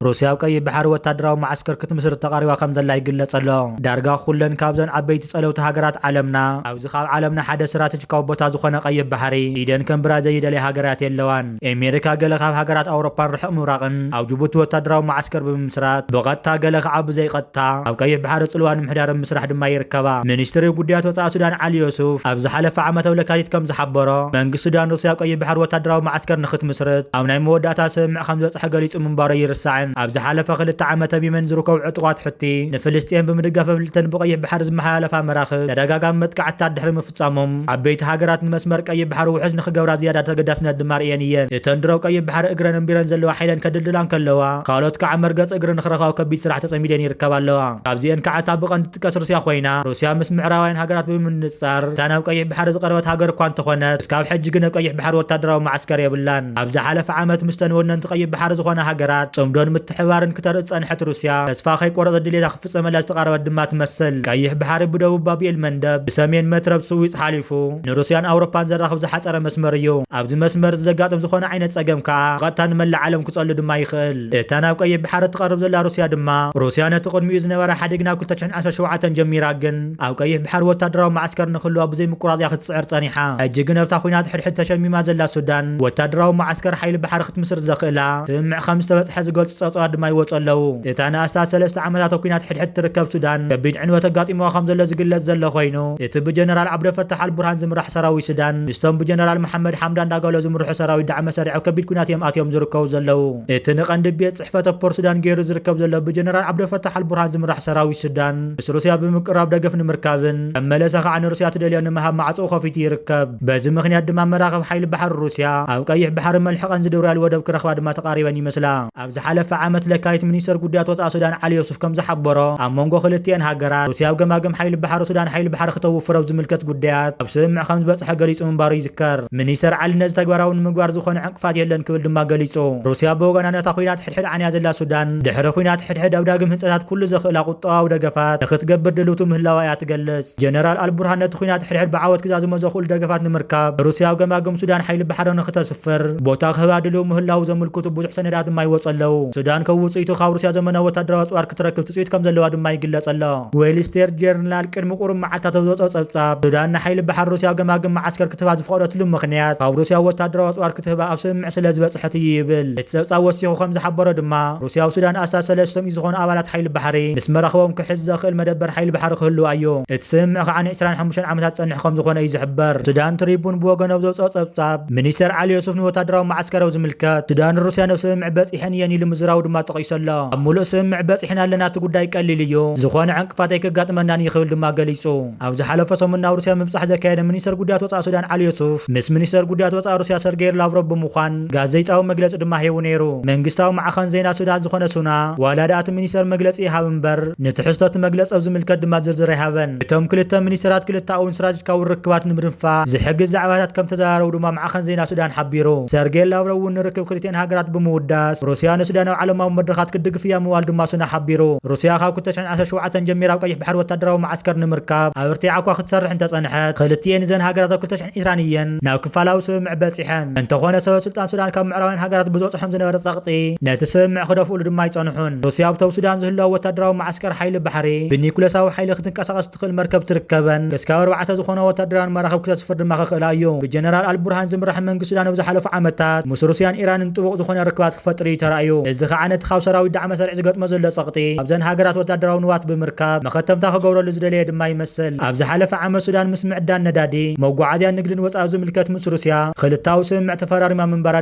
ሩስያ ኣብ ቀይሕ ባሕሪ ወታደራዊ መዓስከር ክትምስርት ተቓሪባ ከም ዘላ ይግለጽ ኣሎ። ዳርጋ ኩለን ካብዘን ዓበይቲ ጸለውቲ ሃገራት ዓለምና፣ ኣብዚ ካብ ዓለምና ሓደ ስትራተጂካዊ ቦታ ዝኾነ ቀይሕ ባሕሪ፣ ኢደን ከም ብራዘይ ይደልያ ሃገራት የለዋን። ኣሜሪካ ገለ ካብ ሃገራት ኣውሮፓን ርሑቕ ምብራቕን ኣብ ጅቡቲ ወታደራዊ መዓስከር ብምምስራት፣ ብቐጥታ ገለ ከዓ ብዘይቀጥታ ኣብ ቀይሕ ባሕሪ ጽልዋ ንምሕዳር ምስራሕ ድማ ይርከባ። ሚኒስትሪ ጉዳያት ወጻኢ ሱዳን ዓሊ ዮሱፍ ኣብ ዝሓለፈ ዓመት ኣብ ለካቲት ከም ዝሓበሮ፣ መንግስቲ ሱዳን ሩስያ ኣብ ቀይሕ ባሕሪ ወታደራዊ መዓስከር ንክትምስርት ኣብ ናይ መወዳእታ ስምምዕ ከም ዝበጽሐ ገሊጹ ምንባሩ ይርሳዕን። ኣብ ዝሓለፈ ክልተ ዓመት ኣብ የመን ዝርከቡ ዕጡቓት ሑቲ ንፍልስጤም ብምድጋፍ ኣብ ልዕሊተን ብቀይሕ ባሕሪ ዝመሓላለፋ መራኽብ ተደጋጋሚ መጥቃዕትታት ድሕሪ ምፍጻሞም፣ ዓበይቲ ሃገራት ንመስመር ቀይሕ ባሕሪ ውሑስ ንክገብራ ዝያዳ ተገዳስነት ድማ ርእየን እየን። እተን ድሮ ኣብ ቀይሕ ባሕሪ እግረን ኣንቢረን ዘለዋ ሓይለን ከድልድላ እንከለዋ፣ ካልኦት ከዓ መርገጽ እግሪ ንክረኽባ ኣብ ከቢድ ስራሕ ተጸሚደን ይርከባ ኣለዋ። ካብዚአን ከዓ እታ ብቐንዲ ትጥቀስ ሩስያ ኮይና፣ ሩስያ ምስ ምዕራባውያን ሃገራት ብምንጻር እታ ናብ ቀይሕ ባሕሪ ዝቐረበት ሃገር እኳ እንተኾነት፣ እስካብ ሕጂ ግን ኣብ ቀይሕ ባሕሪ ወታደራዊ መዓስከር የብላን። ኣብ ዝሓለፈ ዓመት ምስተን ወነንቲ ቀይሕ ባሕሪ ዝኾና ሃገራት ጽምዶን ምትሕባርን ክተርኢ ዝጸንሐት ሩስያ፣ ተስፋ ከይቆረጸት ድሌታ ክፍጸመላ ዝተቓረበት ድማ ትመስል። ቀይሕ ባሕሪ ብደቡብ ባብ ኤል መንደብ፣ ብሰሜን መትረብ ስዊዝ ሓሊፉ ንሩስያን ኣውሮፓን ዘራኽብ ዝሓጸረ መስመር እዩ። ኣብዚ መስመር እዚ ዘጋጥም ዝኾነ ዓይነት ጸገም ከኣ ብቐጥታ ንመላእ ዓለም ክጸሉ ድማ ይኽእል። እታ ናብ ቀይሕ ባሕሪ ትቐርብ ዘላ ሩስያ ድማ፣ ሩስያ ነቲ ቅድሚኡ ዝነበረ ሓዲግ ናብ ክልተ ሽሕን ዓሰርተ ሸውዓተን ጀሚራ፣ ግን ኣብ ቀይሕ ባሕሪ ወታደራዊ መዓስከር ንክህልዋ ብዘይ ምቁራጽ እያ ክትጽዕር ጸኒሓ። ሕጂ ግን ኣብታ ኲናት ሕድሕድ ተሸሚማ ዘላ ሱዳን፣ ወታደራዊ መዓስከር ሓይሊ ባሕሪ ክትምስርት ዘኽእላ ስምምዕ ከም ዝተበጽሐ ዝገልጹ ጸብጻባት ድማ ይወጹ ኣለዉ። እታ ንኣስታት ሰለስተ ዓመታት ኣብ ኲናት ሕድሕድ ትርከብ ሱዳን፣ ከቢድ ዕንወት ኣጋጢምዋ ከም ዘሎ ዝግለጽ ዘሎ ኮይኑ፣ እቲ ብጀነራል ዓብደልፈታሕ ኣልቡርሃን ዝምራሕ ሰራዊት ሱዳን፣ ምስቶም ብጀነራል መሓመድ ሓምዳን ዳጋሎ ዝምርሑ ሰራዊት ዳዕመ ሰሪዕ ኣብ ከቢድ ኲናት እዮም ኣትዮም ዝርከቡ ዘለዉ። እቲ ንቐንዲ ቤት ጽሕፈት ኣብ ፖርት ሱዳን ገይሩ ዝርከብ ዘሎ ብጀነራል ዓብደልፈታሕ ኣልቡርሃን ዝምራሕ ሰራዊት ሱዳን፣ ምስ ሩስያ ብምቅራብ ደገፍ ንምርካብን፣ ከም መለሳ ከዓ ንሩስያ ትደልዮ ንምሃብ ማዕጾኡ ከፊቱ ይርከብ። በዚ ምኽንያት ድማ መራኽብ ሓይሊ ባሕሪ ሩስያ ኣብ ቀይሕ ባሕሪ መልሕቐን ዝድውራሉ ወደብ ክረኽባ ድማ ተቓሪበን ይመስላ። ኣብ ዝሓለፈ ዓመት ለካቲት ሚኒስተር ጉዳያት ወጻኢ ሱዳን ዓሊ ዮሱፍ ከም ዝሓበሮ፣ ኣብ መንጎ ክልቲአን ሃገራት ሩስያ ኣብ ገማግም ሓይሊ ባሕሪ ሱዳን ሓይሊ ባሕሪ ክተውፍር ኣብ ዝምልከት ጉዳያት ኣብ ስምምዕ ከም ዝበጽሐ ገሊጹ ምንባሩ ይዝከር። ሚኒስተር ዓሊ ነዚ ተግባራዊ ንምግባር ዝኾነ ዕንቅፋት የለን ክብል ድማ ገሊጹ። ሩስያ ብወገና ነታ ኲናት ሕድሕድ ዓንያ ዘላ ሱዳን ድሕሪ ኲናት ሕድሕድ ኣብ ዳግም ህንጸታት ኩሉ ዘኽእላ ቁጠባዊ ደገፋት ንክትገብር ድልውቲ ምህላዋ እያ ትገልጽ። ጀነራል ኣልቡርሃን ነቲ ኲናት ሕድሕድ ብዓወት ክዛዝሞ ዘኽእሉ ደገፋት ንምርካብ ሩስያ ኣብ ገማግም ሱዳን ሓይሊ ባሕሪ ንክተስፍር ቦታ ክህባ ድልው ምህላው ዘምልክቱ ብዙሕ ሰነዳት ድማ ይወጹ ኣለዉ። ሱዳን ካብ ውጽኢቱ ካብ ሩስያ ዘመናዊ ወታደራዊ ኣጽዋር ክትረክብ ትጽቢት ከም ዘለዋ ድማ ይግለጽ ኣሎ። ዌል ስትሪት ጀርናል ቅድሚ ቁሩብ መዓልታት ኣብ ዘውጽኦ ጸብጻብ፣ ሱዳን ንሓይሊ ባሕሪ ሩስያ ኣብ ገማግም መዓስከር ክትህባ ዝፈቐደትሉ ምኽንያት ካብ ሩስያ ወታደራዊ ኣጽዋር ክትህባ ኣብ ስምምዕ ስለ ዝበጽሐት እዩ ይብል። እቲ ጸብጻብ ወሲኹ ከም ዝሓበሮ ድማ፣ ሩስያ ኣብ ሱዳን ኣስታት ሰለስተ ሚእቲ ዝኾኑ ኣባላት ሓይሊ ባሕሪ ምስ መራኽቦም ክሕዝ ዘኽእል መደበር ሓይሊ ባሕሪ ክህልዋ እዩ። እቲ ስምምዕ ከዓ ንዕስራን ሓሙሽተን ዓመታት ዝጸንሕ ከም ዝኾነ እዩ ዝሕበር። ሱዳን ትሪቡን ብወገኑ ኣብ ዘውጽኦ ጸብጻብ፣ ሚኒስተር ዓሊ ዮሱፍ ንወታደራዊ መዓስከር ኣብ ዝምልከት፣ ሱዳን ሩስያን ኣብ ስምምዕ በጺሐን እየን ኢሉ ምዝራቡ ድማ ጠቒሱ ኣሎ። ኣብ ሙሉእ ስምምዕ በጺሕና ኣለና፣ እቲ ጉዳይ ቀሊል እዩ፣ ዝኾነ ዕንቅፋት ኣይከጋጥመናን እዩ ክብል ድማ ገሊጹ። ኣብ ዝሓለፈ ሰሙን ናብ ሩስያ ምብጻሕ ዘካየደ ሚኒስተር ጉዳያት ወጻኢ ሱዳን ዓሊ ዮሱፍ፣ ምስ ሚኒስተር ጉዳያት ወጻኢ ሩስያ ሰርጌይ ላቭሮቭ ብምዃን ጋዜጣዊ መግለጺ ድማ ሂቡ ነይሩ። መንግስታዊ ማዕኸን ዜና ሱዳን ዝኾነ ሱና፣ ዋላ ደኣ እቲ ሚኒስተር መግለጺ ይሃብ እምበር፣ ንትሕዝቶ እቲ መግለጺ ኣብ ዝምልከት ድማ ዝርዝር ኣይሃበን። እቶም ክልተ ሚኒስተራት ክልተኣውን ስትራቴጂካዊ ርክባት ንምድንፋዕ ዝሕግዝ ዛዕባታት ከም ተዘራረቡ ድማ ማዕኸን ዜና ሱዳን ሓቢሩ። ሰርጌይ ላቭሮቭ እውን ንርክብ ክልቲአን ሃገራት ብምውዳስ፣ ሩስያ ንሱዳን ኣብ ዓለማዊ መድረኻት ክትድግፍ እያ ምባል ድማ ሱና ሓቢሩ። ሩስያ ካብ ክልተ ሽሕን ዓሰርተ ሸውዓተን ጀሚራ ኣብ ቀይሕ ባሕሪ ወታደራዊ መዓስከር ንምርካብ ኣብ እርቲዓ እኳ ክትሰርሕ እንተጸንሐት፣ ክልቲኤን እዘን ሃገራት ኣብ ክልተ ሽሕን ዕስራን እየን ናብ ክፋላዊ ስምምዕ በጺሐን። እንተኾነ፣ ሰበ ስልጣን ሱዳን ካብ ምዕራባውያን ሃገራት ብዝበጽሖም ዝነበረ ጸቕጢ ነቲ ስምምዕ ክደፍእሉ ድማ ኣይጸንሑን። ሩስያ ኣብቲ ኣብ ሱዳን ዝህልዋ ወታደራዊ መዓስከር ሓይሊ ባሕሪ ብኒኩለሳዊ ሓይሊ ክትንቀሳቐስ እትኽእል መርከብ ትርከበን፣ ክስካብ ኣርባዕተ ዝኾና ወታደራውያን መራኽብ ክተስፍር ድማ ከኽእላ እዩ። ብጀነራል ኣልቡርሃን ዝምራሕ መንግስቲ ሱዳን ኣብ ዝሓለፉ ዓመታት ምስ ሩስያን ኢራንን ጥቡቕ ዝኾነ ርክባት ክፈጥር እዩ ተራእዩ። እዚ ከዓ ነቲ ካብ ሰራዊት ዳዕመ ሰሪዕ ዝገጥሞ ዘሎ ጸቕጢ፣ ኣብዘን ሃገራት ወታደራዊ ንዋት ብምርካብ መኸተምታ ክገብረሉ ዝደለየ ድማ ይመስል። ኣብ ዝሓለፈ ዓመት ሱዳን ምስ ምዕዳን ነዳዲ፣ መጓዓዝያን ንግድን ወጻኢ ኣብ ዝምልከት ምስ ሩስያ ክልተኣዊ ስምምዕ ተፈራሪማ ምንባራ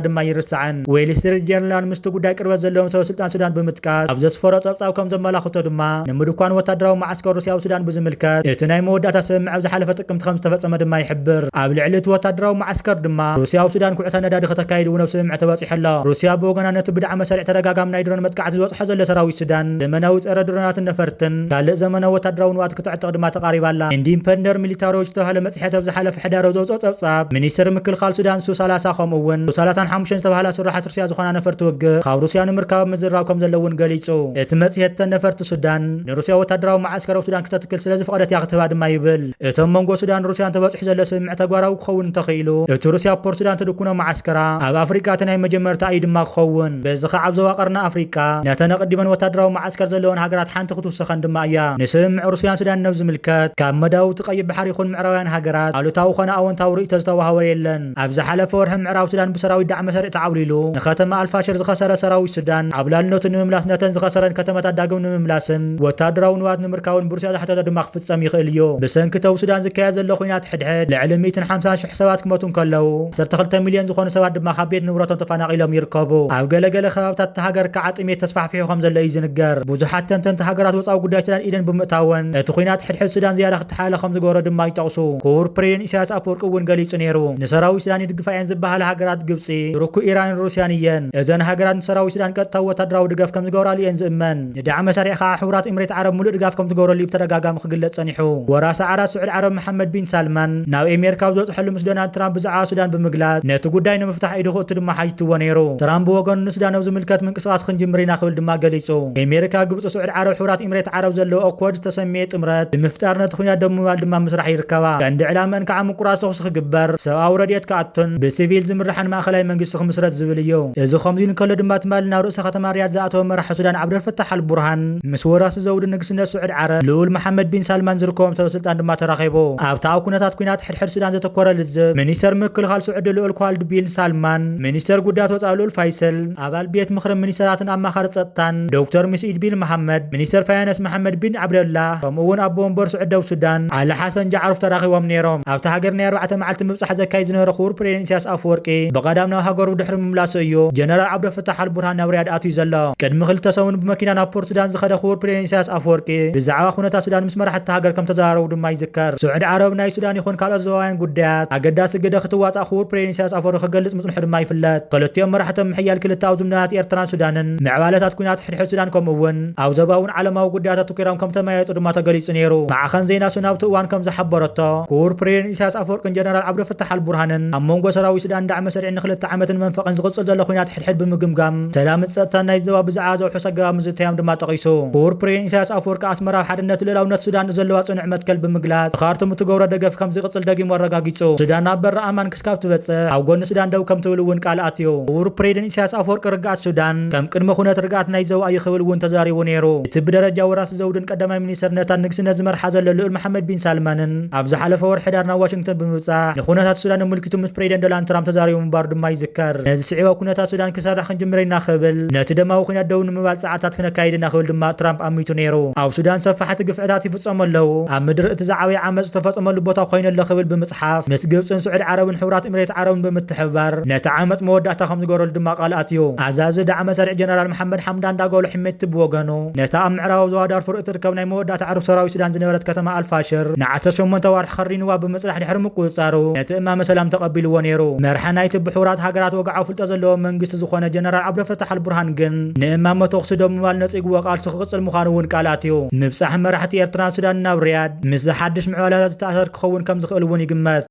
ድማ ይርስዓን። ዌል ስትሪት ጀርናል ምስቲ ጉዳይ ቅርበት ዘለዎም ሰበ ስልጣን ሱዳን ብምጥቃስ ኣብ ዘስፈሮ ጸብጻብ ከም ዘመላኽቶ ድማ፣ ንምድኳን ወታደራዊ መዓስከር ሩስያ ኣብ ሱዳን ብዝምልከት እቲ ናይ መወዳእታ ስምምዕ ኣብ ዝሓለፈ ጥቅምቲ ከም ዝተፈጸመ ድማ ይሕብር። ኣብ ልዕሊ እቲ ወታደራዊ መዓስከር ድማ ሩስያ ኣብ ሱዳን ኩዕታ ነዳዲ ከተካይድ እውን ኣብ ስምምዕ ተበጺሑ ኣሎ። ሩስያ ብወገና ነቲ ብዳዕመ ሰሪዕ ተደጋጋሚ ናይ ድሮን መጥቃዕቲ ዝበጽሖ ዘሎ ሰራዊት ሱዳን ዘመናዊ ጸረ ድሮናትን ነፈርትን ካልእ ዘመናዊ ወታደራዊ ንዋት ክትዕጥቕ ድማ ተቓሪባ ኣላ። ኢንዲፐንደንት ሚሊታሪ ዎች ዝተባህለ መጽሔት ኣብ ዝሓለፈ ሕዳር ኣብ ዘውጽኦ ጸብጻብ፣ ሚኒስትር ምክልኻል ሱዳን ሱ ሰላሳ ከምኡ እውን ሱ ሰላሳን ሓሙሽተን ዝተባህላ ስሩሓት ሩስያ ዝኾና ነፈርቲ ውግእ ካብ ሩስያ ንምርካብ ምዝራብ ከም ዘሎ እውን ገሊጹ። እቲ መጽሔት እተን ነፈርቲ ሱዳን ንሩስያ ወታደራዊ መዓስከር ኣብ ሱዳን ክተትክል ስለ ዝፈቐደት እያ ክትህባ ድማ ይብል። እቶም መንጎ ሱዳን ሩስያን ተበጺሑ ዘሎ ስምምዕ ተግባራዊ ክኸውን እንተኽኢሉ፣ እቲ ሩስያ ኣብ ፖርት ሱዳን ትድኩኖ መዓስከራ ኣብ ኣፍሪቃ እቲ ናይ መጀመርታ እዩ ድማ ክኸውን። በዚ ከዓ ኣብ ዞባ ቀርኒ ኣፍሪቃ ነተን ኣቐዲመን ወታደራዊ መዓስከር ዘለወን ሃገራት ሓንቲ ክትውሰኸን ድማ እያ። ንስምምዕ ሩስያን ሱዳን ናብ ዝምልከት ካብ መዳውቲ ቀይሕ ባሕሪ ይኹን ምዕራባውያን ሃገራት ኣሉታዊ ኾነ ኣወንታዊ ርእይቶ ዝተዋሃወ የለን። ኣብ ዝሓለፈ ወርሒ ምዕራብ ሱዳን ብሰራዊት ዳዕመ ሰሪዕ ተዓብሊሉ ንከተማ ኣልፋሽር ዝኸሰረ ሰራዊት ሱዳን ዓብላልነቱ ንምምላስ ነተን ዝኸሰረን ከተማታት ዳግም ንምምላስን ወታደራዊ ንዋት ንምርካብን ብሩስያ ዝሓተተ ድማ ክፍጸም ይኽእል እዩ። ብሰንኪ ተው ሱዳን ዝካየድ ዘሎ ኹናት ሕድሕድ ልዕሊ ሚእትን ሓምሳን ሽሕ ሰባት ክመቱ እንከለዉ ዓሰርተ ክልተ ሚልዮን ዝኾኑ ሰባት ድማ ካብ ቤት ንብረቶም ተፈናቒሎም ይርከቡ። ኣብ ገለገለ ከባብታት እታ ሃገር ከዓ ጥሜት ተስፋሕፊሑ ከም ዘሎ እዩ ዝንገር። ብዙሓት ተንተንቲ ሃገራት ወፃዊ ጉዳይ ሱዳን ኢደን ብምእታወን እቲ ኹናት ሕድሕድ ሱዳን ዝያዳ ክትሓለ ከም ዝገበሮ ድማ ይጠቕሱ። ክቡር ፕሬዚደንት ኢሳያስ ኣፈወርቂ እውን ገሊጹ ነይሩ። ንሰራዊት ሱዳን ይድግፋ እየን ዝበሃላ ሃገራት ግብፂ፣ ቱርኪ፣ ኢራንን ሩስያን እየን። እዘን ሃገራት ንሰራዊት ሱዳን ቀጥታዊ ወታደራዊ ድጋፍ ከም ዝገብራሉ እየን ዝእመን። ንዳዕመ ሰሪዕ ከዓ ሕቡራት ኤምሬት ዓረብ ሙሉእ ድጋፍ ከም ዝገብረሉ ብተደጋጋሚ ክግለጽ ጸኒሑ። ወራሲ ዓራት ስዑድ ዓረብ መሓመድ ቢን ሳልማን ናብ ኣሜሪካ ኣብ ዝበጽሐሉ ምስ ዶናልድ ትራምፕ ብዛዕባ ሱዳን ብምግላጽ ነቲ ጉዳይ ንምፍታሕ ኢዱ ክእቱ ድማ ሓቲትዎ ነይሩ። ትራምፕ ብወገኑ ንሱዳን ኣብ ዝምልከት ምንቅስቓስ ክንጅምር ኢና ክብል ድማ ገሊጹ። ኣሜሪካ፣ ግብጺ፣ ስዑድ ዓረብ፣ ሕቡራት ኤምሬት ዓረብ ዘለዎ ኮድ ዝተሰምየ ጥምረት ብምፍጣር ነቲ ኹናት ደው ንምባል ድማ ምስራሕ ይርከባ። ቀንዲ ዕላመአን ከዓ ምቁራጽ ተኹሲ ክግበር፣ ሰብኣዊ ረድኤት ክኣቱን ብሲቪል ዝምርሓን ማእኸላይ መንግስቲ ክምስረት ዝብል እዩ። እዚ ከምዚ ኢሉ እንከሎ ድማ ትማሊ ናብ ርእሰ ከተማ ሪያድ ዝኣተወ መራሒ ሱዳን ዓብደልፈታሕ ኣልቡርሃን ምስ ወራሲ ዘውዲ ንግስነት ስዑድ ዓረብ ልኡል መሓመድ ቢን ሳልማን ዝርከቦም ሰበስልጣን ድማ ተራኺቡ። ኣብቲ ኣብ ኩነታት ኲናት ሕድሕድ ሱዳን ዘተኮረ ልዝብ ሚኒስተር ምክልኻል ስዑዲ ልኡል ኳልድ ቢን ሳልማን፣ ሚኒስተር ጉዳያት ወፃኢ ልኡል ፋይሰል፣ ኣባል ቤት ምኽሪ ሚኒስተራትን ኣማኻሪ ጸጥታን ዶክተር ሚስዒድ ቢን መሓመድ፣ ሚኒስተር ፋይናንስ መሓመድ ቢን ዓብደላ፣ ከምኡ እውን ኣቦ ወንበር ስዑዲ ደቡብ ሱዳን ዓሊ ሓሰን ጃዕሩፍ ተራኺቦም ነይሮም። ኣብታ ሃገር ናይ ኣርባዕተ መዓልቲ ምብጻሕ ዘካይድ ዝነበረ ክቡር ፕሬዚደንት ኢሳያስ ኣፈወርቂ ብቐዳም ናብ ሃገሩ ድሕሪ ምምላሱ እዩ ጀነራል ዓብደልፈታሕ ኣልቡርሃን ናብ ሪያድ ኣትዩ ዘሎ። ቅድሚ ክልተ ሰሙን ብመኪና ናብ ፖርት ሱዳን ዝኸደ ክቡር ፕሬዚደንት ኢሳያስ ኣፈወርቂ ብዛዕባ ኩነታት ሱዳን ምስ መራሕቲ ሃገር ከም ተዘራረቡ ድማ ይዝከር። ስዑዲ ዓረብ ናይ ሱዳን ይኹን ካልኦት ዞባውያን ጉዳያት ኣገዳሲ ግደ ክትዋጻእ ክቡር ፕሬዚደንት ኢሳያስ ኣፈወርቂ ክገልጽ ምጽንሑ ድማ ይፍለጥ። ክልቲኦም መራሕቲ ምሕያል ክልተኣዊ ዝምድናታት ኤርትራን ሱዳንን፣ ምዕባለታት ኲናት ሕድሕድ ሱዳን ከምኡ እውን ኣብ ዞባውን ዓለማዊ ጉዳያት ኣተኲሮም ከም ተመያየጡ ድማ ተገሊጹ ነይሩ። ማዕኸን ዜና ሱና ኣብቲ እዋን ከም ዝሓበረቶ፣ ክቡር ፕሬዚደንት ኢሳያስ ኣፈወርቅን ጀነራል ዓብደልፈታሕ ኣልቡርሃንን ኣብ መንጎ ሰራዊት ሱዳን ዳዕመ ሰሪዕን ንክልተ ዓመትን መንፈቕን ዝቕጽል ዘሎ ኲናት ሕድሕድ ብምግምጋም፣ ሰላምን ጸጥታን ናይ ዞባ ብዛዕባ ዘውሕስ ኣገባብ ምዝታዮም ድማ ጠቒሱ። ክቡር ፕሬዚደንት ኢሳያስ ኣፈወርቂ ኣስመራ ኣብ ሓድነት ልኡላውነት ሱዳን ዘለዋ ጽኑዕ መትከል ብምግላጽ፣ ብኻርቱም እትገብሮ ደገፍ ከም ዝቕጽል ደጊሙ ኣረጋጊጹ። ሱዳን ናብ በሪ ኣማን ክስካብ ትበጽሕ ኣብ ጎኒ ሱዳን ደው ከም ትብል እውን ቃል ኣትዩ። ክቡር ፕሬዚደንት ኢሳያስ ኣፈወርቂ ርግኣት ሱዳን ከም ቅድመ ኩነት ርግኣት ናይ ዞባ እዩ ክብል እውን ተዛሪቡ ነይሩ። እቲ ብደረጃ ወራሲ ዘውድን ቀዳማይ ሚኒስተርነታን ንግስነት ዝመርሓ ዘሎ ልኡል መሓመድ ቢን ሳልማንን ኣብ ዝሓለፈ ወርሒ ሕዳር ናብ ዋሽንግተን ብምብጻሕ ንኩነታት ሱዳን ኣመልኪቱ ምስ ፕሬዚደንት ዶናልድ ትራምፕ ተዛሪቡ ምንባሩ ድማ ይዝከር። ነዚ ስዒቡ ኣብ ኩነታት ሱዳን ክሰርሕ ክንጅምር ኢና ክብል፣ ነቲ ደማዊ ኩናት ደው ንምባል ጻዕርታት ክነካይድ ኢና ክብል ድማ ትራምፕ ኣሚቱ ነይሩ። ኣብ ሱዳን ሰፋሕቲ ግፍዕታት ይፍጸሙ ኣለዉ። ኣብ ምድሪ እቲ ዝዓበየ ዓመጽ ዝተፈጸመሉ ቦታ ኮይኑ ኣሎ ክብል ብምጽሓፍ፣ ምስ ግብጽን ስዑዲ ዓረብን ሕቡራት ኤምሬት ዓረብን ብምትሕብባር ነቲ ዓመጽ መወዳእታ ከም ዝገበረሉ ድማ ቃል ኣትዩ። ኣዛዚ ዳዕመ ሰሪዕ ጀነራል መሓመድ ሓምዳን ዳጋሎ ሕሜቲ ብወገኑ፣ ነታ ኣብ ምዕራባዊ ዞባ ዳርፉር እትርከብ ናይ መወዳእታ ዕርፍ ሰራዊት ሱዳን ዝነበረት ከተማ ኣልፋሽር ንዓሰርተ ሸሞንተ ኣዋርሕ ከሪንዋ ብምጽናሕ ድሕሪ ምቁጽጻሩ፣ ነቲ እማመ ሰላም ተቐቢልዎ ነይሩ። መርሓ ናይቲ ብሕቡራት ሃገራት ወግዓዊ ፍልጠት ዘለዎ መንግስቲ ዝኾነ ጀነራል ዓብደልፈታሕ ኣልቡርሃን ግን፣ ንእማመ ተኹሲ ደው ምባል ነጺግዎ ቃልሱ ክቕጽል ምዃኑ እውን ቃል ኣትዩ። ምብጻሕ መራሕቲ ኤርትራን ሱዳንን ናብ ሪያድ፣ ምስዚ ሓድሽ ምዕባለታት ዝተኣሳሰር ክኸውን ከም ዝኽእል እውን ይግመት።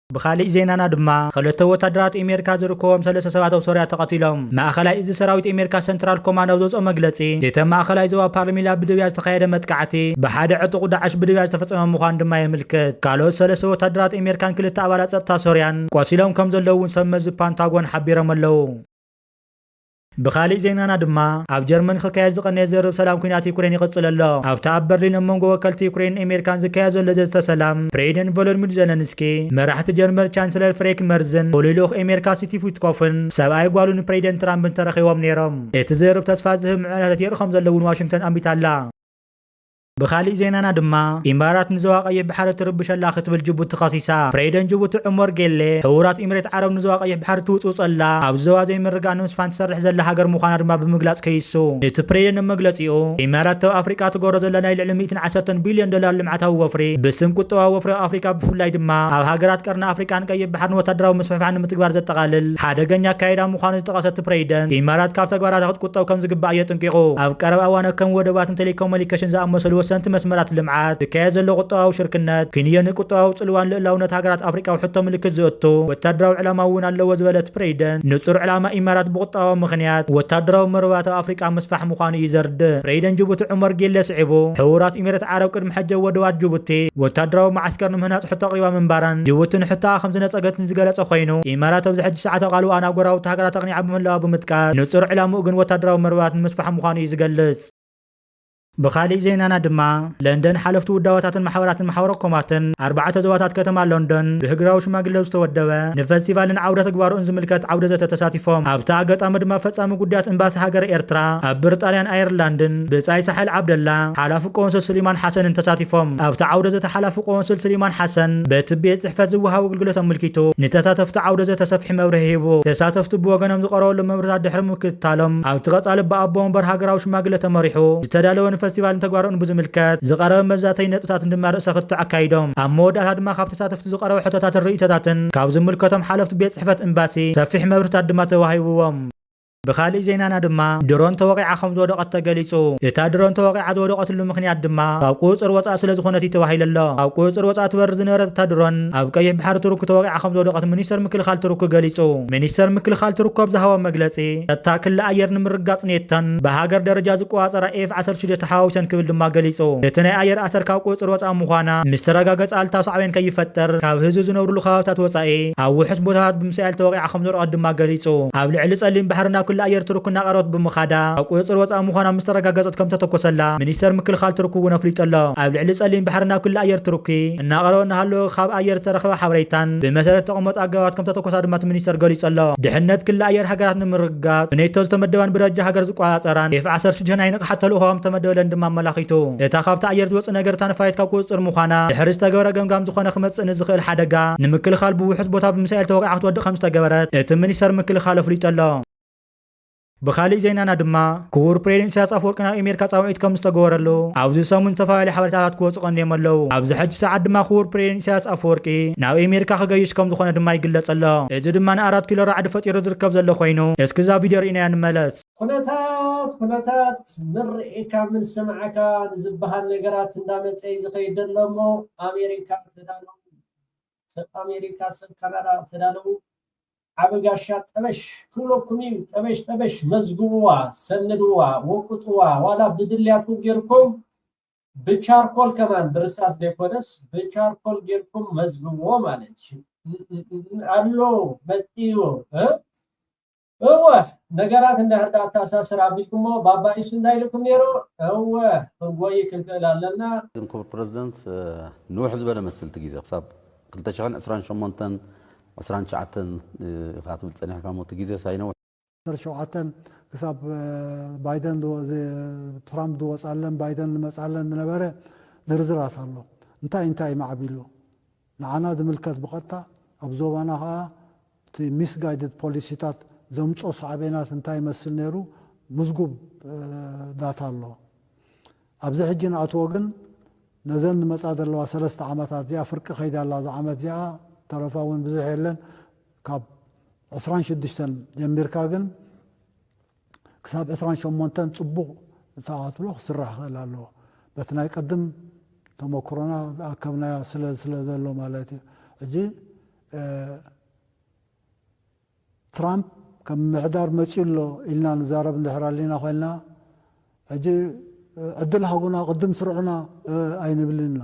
ብኻሊእ ዜናና ድማ፣ ክልተ ወታደራት ኣሜሪካ ዝርከቦም ሰለስተ ሰባት ኣብ ሶርያ ተቐቲሎም። ማእኸላይ እዚ ሰራዊት ኣሜሪካ ሰንትራል ኮማንድ ኣብ ዘውፅኦ መግለፂ፣ እቲ ማእኸላይ ዞባ ፓርሚላ ብድብያ ዝተኻየደ መጥቃዕቲ፣ ብሓደ ዕጡቕ ዳዕሽ ብድብያ ዝተፈፀመ ምዃኑ ድማ የምልክት። ካልኦት ሰለስተ ወታደራት ኣሜሪካን ክልተ ኣባላት ጸጥታ ሶርያን ቆሲሎም ከም ዘለዉ እውን ሰብ መዚ ፓንታጎን ሓቢሮም ኣለዉ። ብኻሊእ ዜናና ድማ፣ ኣብ ጀርመን ክካየድ ዝቐነየ ዝርርብ ሰላም ኲናት ዩክሬን ይቕጽል ኣሎ። ኣብቲ ኣብ በርሊን ኣብ መንጎ ወከልቲ ዩክሬንን ኣሜሪካን ዝካየድ ዘሎ ዘተ ሰላም፣ ፕሬዚደንት ቮሎዲሚር ዘለንስኪ፣ መራሕቲ ጀርመን ቻንስለር ፍሬክ መርዝን፣ ፍሉይ ልኡኽ ኣሜሪካ ስቲቭ ዊትኮፍን ሰብኣይ ጓሉን ፕሬዚደንት ትራምፕን ተረኺቦም ነይሮም። እቲ ዝርርብ ተስፋ ዝህብ ምዕባለታት የርኢ ከም ዘሎ እውን ዋሽንግተን ኣሚታ ኣላ። ብኻሊእ ዜናና ድማ፣ ኢማራት ንዞባ ቀይሕ ባሕሪ ትርብሽ ኣላ ክትብል ጅቡቲ ከሲሳ። ፕሬዚደንት ጅቡቲ ዑመር ጌሌ፣ ሕቡራት ኢምሬት ዓረብ ንዞባ ቀይሕ ባሕሪ ትውጽውጽ ኣላ፣ ኣብዚ ዞባ ዘይምርግጋእ ንምስፋን ትሰርሕ ዘላ ሃገር ምዃና ድማ ብምግላጽ ከይሱ። እቲ ፕሬዚደንት ኣብ መግለጺኡ፣ ኢማራት ኣብ ኣፍሪቃ ትገብሮ ዘላ ናይ ልዕሊ ሚእትን ዓሰርተን ቢልዮን ዶላር ልምዓታዊ ወፍሪ፣ ብስም ቁጠባዊ ወፍሪ ኣብ ኣፍሪቃ ብፍላይ ድማ ኣብ ሃገራት ቀርኒ ኣፍሪቃን ቀይሕ ባሕርን ወታደራዊ ምስፍሕፋሕ ንምትግባር ዘጠቓልል ሓደገኛ ኣካይዳ ምዃኑ ዝጠቐሰ እቲ ፕሬዚደንት፣ ኢማራት ካብ ተግባራታ ክትቁጠብ ከም ዝግባእ የጥንቂቑ። ኣብ ቀረባ እዋን ከም ወደባትን ቴሌኮሙኒኬሽን ዝኣመሰሉ ቀደምቲ መስመራት ልምዓት፣ ዝካየድ ዘሎ ቁጠባዊ ሽርክነት፣ ክንዮ ንቁጠባዊ ጽልዋን ልእላውነት ሃገራት ኣፍሪቃ ኣብ ሕቶ ምልክት ዘእቱ ወታደራዊ ዕላማ እውን ኣለዎ ዝበለ እቲ ፕሬዚደንት፣ ንጹር ዕላማ ኢማራት ብቁጠባዊ ምኽንያት ወታደራዊ መርበባት ኣብ ኣፍሪቃ ምስፋሕ ምዃኑ እዩ ዘርድእ። ፕሬዚደንት ጅቡቲ ዑመር ጌሌ ስዒቡ፣ ሕቡራት ኢሚሬት ዓረብ ቅድሚ ሕጂ ወደባት ጅቡቲ ወታደራዊ መዓስከር ንምህናጽ ሕቶ ኣቕሪባ ምንባራን፣ ጅቡቲ ንሕቶኣ ከም ዝነጸገትን ዝገለጸ ኮይኑ፣ ኢማራት ኣብዚ ሕጂ ሰዓት ኣቓልቦኣ ናብ ጎረባብቲ ሃገራት ኣቕኒዓ ብምህላዋ ብምጥቃስ፣ ንጹር ዕላምኡ ግን ወታደራዊ መርበባት ንምስፋሕ ምዃኑ እዩ ዝገልጽ። ብኻሊእ ዜናና ድማ፣ ለንደን ሓለፍቲ ውዳበታትን ማሕበራትን ማሕበረ ኮማትን ኣርባዕተ ዞባታት ከተማ ሎንዶን ብህግራዊ ሽማግለ ዝተወደበ ንፈስቲቫልን ዓውደ ተግባሩን ዝምልከት ዓውደ ዘተ ተሳቲፎም። ኣብቲ ኣጋጣሚ ድማ ፈጻሚ ጉዳያት ኤምባሲ ሃገረ ኤርትራ ኣብ ብሪጣንያን ኣየርላንድን ብጻይ ሳሕል ዓብደላ፣ ሓላፊ ቆንስል ስሊማን ሓሰንን ተሳቲፎም። ኣብቲ ዓውደ ዘተ ሓላፊ ቆንስል ስሊማን ሓሰን በቲ ቤት ጽሕፈት ዝወሃብ ኣገልግሎት ኣመልኪቱ ንተሳተፍቲ ዓውደ ዘተ ሰፊሕ መብርሂ ሂቡ። ተሳተፍቲ ብወገኖም ዝቐረበሎም መብርህታት ድሕሪ ምክትታሎም ኣብቲ ቀጻሊ ብኣቦ ወንበር ሃገራዊ ሽማግለ ተመሪሑ ዝተዳለወ ንፈስቲቫልን ተግባሩን ብዝምልከት ዝቐረበ መዛተይ ነጥብታትን ድማ ርእሰ ክትዕ ኣካይዶም። ኣብ መወዳእታ ድማ ካብ ተሳተፍቲ ዝቐረበ ሕቶታትን ርእይቶታትን ካብ ዝምልከቶም ሓለፍቲ ቤት ጽሕፈት ኤምባሲ ሰፊሕ መብርህታት ድማ ተዋሂብዎም። ብኻሊእ ዜናና ድማ ድሮን ተወቒዓ ከም ዝወደቐት ተገሊጹ። እታ ድሮን ተወቒዓ ዝወደቐትሉ ምኽንያት ድማ ካብ ቁጽጽር ወጻኢ ስለ ዝኾነት እዩ ተባሂሉ ኣሎ። ካብ ቁጽጽር ወጻኢ ትበርር ዝነበረት እታ ድሮን ኣብ ቀይሕ ባሕሪ ቱርክ ተወቒዓ ከም ዝወደቐት ሚኒስተር ምክልኻል ቱርክ ገሊጹ። ሚኒስተር ምክልኻል ቱርክ ኣብ ዝሃቦ መግለጺ፣ ጸጥታ ክሊ ኣየር ንምርጋጽ ኔቶን ብሃገር ደረጃ ዝቆጻጸራ ኤፍ ዓሰርተ ሽዱሽተ ተሓዋዊሰን ክብል ድማ ገሊጹ። እቲ ናይ ኣየር ኣሰር ካብ ቁጽጽር ወጻኢ ምዃና ምስ ተረጋገጸ ኣሉታዊ ሳዕቤን ከይፈጥር ካብ ህዝቢ ዝነብርሉ ከባብታት ወጻኢ ኣብ ውሑስ ቦታታት ብሚሳኤል ተወቒዓ ከም ዝወደቐት ድማ ገሊጹ። ኣብ ልዕሊ ጸሊም ባሕሪ ናብ ክሊ ኣየር ቱርክ እናቐረበት ብምኻዳ ካብ ቁጽጽር ወጻኢ ምዃና ምስ ተረጋገጸት ከም ተተኮሰላ ሚኒስተር ምክልኻል ቱርክ እውን ኣፍሊጡ ኣሎ። ኣብ ልዕሊ ጸሊም ባሕሪ ናብ ክሊ ኣየር ቱርኪ እናቐረበ እናሃለወ ካብ ኣየር ዝተረኸበ ሓበሬታን ብመሰረት ተቐመጡ ኣገባባት ከም ተተኮሳ ድማ እቲ ሚኒስተር ገሊጹ ኣሎ። ድሕነት ክሊ ኣየር ሃገራት ንምርግጋጽ ብኔቶ ዝተመደባን ብደረጃ ሃገር ዝቆጻጸራን ኤፍ ዓሰርተ ሽዱሽተ ናይ ንቕሓት ተልእኾ ከም ዝተመደበለን ድማ ኣመላኺቱ። እታ ካብቲ ኣየር ዝወጽእ ነገር እታ ነፋሪት ካብ ቁጽጽር ምዃና ድሕሪ ዝተገበረ ገምጋም ዝኾነ ክመጽእ ንዝኽእል ሓደጋ ንምክልኻል ብውሑስ ቦታ ብሚሳኤል ተወቒዓ ክትወድቕ ከም ዝተገበረት እቲ ሚኒስተር ምክልኻል ኣፍሊጡ ኣሎ። ብኻሊእ ዜናና ድማ ክቡር ፕሬዚደንት ኢሳያስ ኣፈወርቂ ናብ ኣሜሪካ ጻውዒት ከም ዝተገበረሉ ኣብዚ ሰሙን ዝተፈላለዩ ሓበሬታታት ክወጹ ቀንዮም ኣለዉ። ኣብዚ ሕጂ ሰዓት ድማ ክቡር ፕሬዚደንት ኢሳያስ ኣፈወርቂ ናብ ኣሜሪካ ክገይሽ ከም ዝኾነ ድማ ይግለጽ ኣሎ። እዚ ድማ ንኣራት ኪሎ ራዕዲ ፈጢሩ ዝርከብ ዘሎ ኮይኑ፣ እስኪ እዛ ቪድዮ ርኢናያ ንመለስ። ኩነታት፣ ኩነታት ምርኢካ ምን ስምዓካ ንዝበሃል ነገራት እንዳመጸ እዩ ዝኸይድ ዘሎ እሞ፣ ኣሜሪካ ተዳለዉ፣ ሰብ ኣሜሪካ፣ ሰብ ካናዳ ተዳለዉ። ዓቢ ጋሻ ጠበሽ ክብለኩም እዩ። ጠበሽ፣ ጠበሽ መዝግብዋ፣ ሰንድዋ፣ ወቅጥዋ። ዋላ ብድልያትኩም ጌርኩም ብቻርኮል ከማን ብርሳስ ዘይኮነስ ብቻርኮል ጌርኩም መዝግብዎ ማለት እዩ። ኣሎ መጽኡ፣ እ? እወ፣ ነገራት እንድሕር ደኣ ኣተኣሳስር ኣቢልኩሞ፣ ባባ ኢሱ እንታይ ኢልኩም ነይሩ? እወ፣ ክንጎይ ክንክእል ኣለና። ግን ክቡር ፕረዚደንት፣ እ፣ ንውሕ ዝበለ መስል እቲ ግዜ ክሳብ ክልተ ሽሕን ዕስራን ሸሞንተን፣ ዕስራን ትሽዓተን፣ እ፣ ኢኻ ትብል ጸኒሕካ እሞ እቲ ግዜ ሳይነውሕ። ዓሰርተ ሸውዓተን ክሳብ፣ እ፣ ባይደን ዝወ-፣ ዝ-፣ ትራምፕ ዝወጻለን ባይደን ዝመጻለን ዝነበረ ዝርዝራት ኣሎ። እንታይ እንታይ ማዕቢሉ? ንዓና ዝምልከት ብቐጥታ ኣብ ዞባና ኸኣ እቲ ሚስጋይድድ ፖሊሲታት ዘምጾ ሳዕቤናት እንታይ ይመስል ነይሩ ምዝጉብ፣ እ፣ ዳታ ኣሎ። ኣብዚ ሕጂ ንኣትዎ ግን ነዘን ዝመጻ ዘለዋ ሰለስተ ዓመታት እዚኣ ፍርቂ ከይዳ ኣላ። እዛ ዓመት እዚኣ ተረፋ እውን ብዙሕ የለን። ካብ ዕስራን ሽዱሽተን ጀሚርካ ግን ክሳብ ዕስራን ሸሞንተን ጽቡቕ እታ ክትብሎ ክስራሕ ክእል ኣለዎ። በቲ ናይ ቅድም ተመክሮና ዝኣከብናዮ ስለ፣ ስለ ዘሎ ማለት እዩ። ሕጂ፣ እ፣ ትራምፕ ከም ምሕዳር መጺኡ ኣሎ ኢልና ንዛረብ እንድሕር ኣሊና ኮይንና፣ ሕጂ፣ እ፣ ዕድል ሃቡና፣ ቅድም ስርዑና፣ እ፣ ኣይንብልን ኢና።